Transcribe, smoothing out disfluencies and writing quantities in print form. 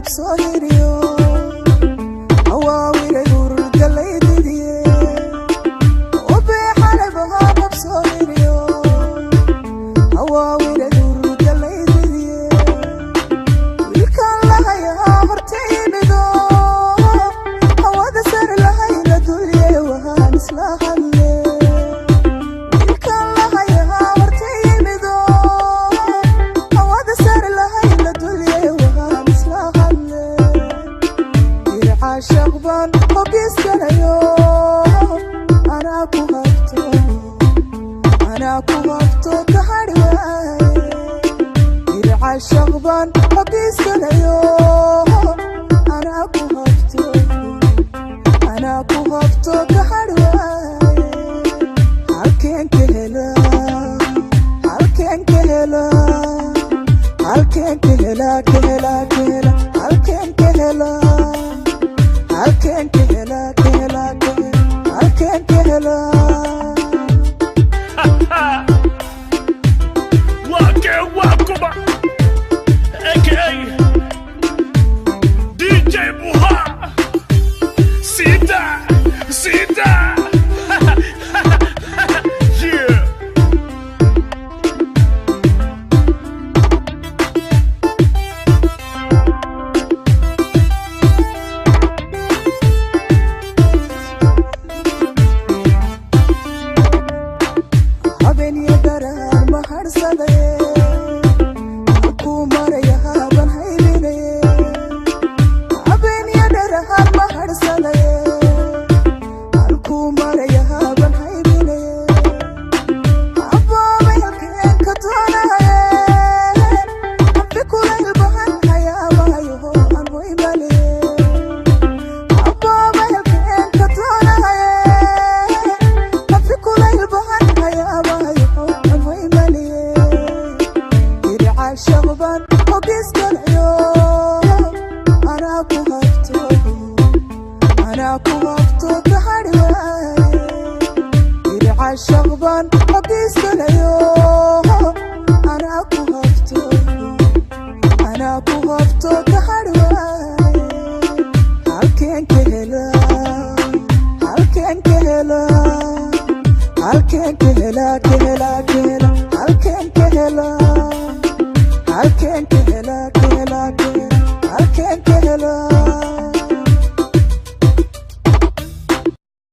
qabsoo hiriyo Hawaawilay hurdallaydidiye Ubbi xalay bahaa qabsoo hiriyo Hawaawilay hurdallaydidiye Wiilkaan lahayaa horta yimido Hawada sare lahayna dulye wahaan isla hadle Wiilkaan lahayaa horta yimido Hawada sare lahayna dulye wahaan isla hadle Ircaashaq baan hogiskanayo Anaa ku habto anaa ku habto ka hadhi waaye Ircaashaq baan hogiskanayo Anaa ku habto anaa ku habto ka hadhi waaye Halkeen ka helaa halkeen ka helaa halkeen ka helaa ka helaa ka helaa halkeen ka helaa halkeen ka helaa ka helaa ka helaa halkeen ka helaa Waa kee waa kuma aka DJ Buha Sida Sida yeah. Habeen daraar ma hadhsadaye Halkuu maraya haban haybinaye Habeen daraar ma hadhsadaye Halkuu maraya haban haybinaye Abbaabay halkeen ka doonaye Habbi kulayl bahan hayaabahayo aan hoy maliye Abbaabay halkeen ka doonaye Habbi kulayl bahan hayaabahayo aan hoy maliye Ircaashaq baan hogiskanayo Anaa ku habto anaa ku habto ka hadhi waaye Ircaashaq baan hogiskanayo Anaa ku habto anaa ku habto ka hadhi waaye Halkeen ka helaa halkeen ka helaa halkeen ka helaa ka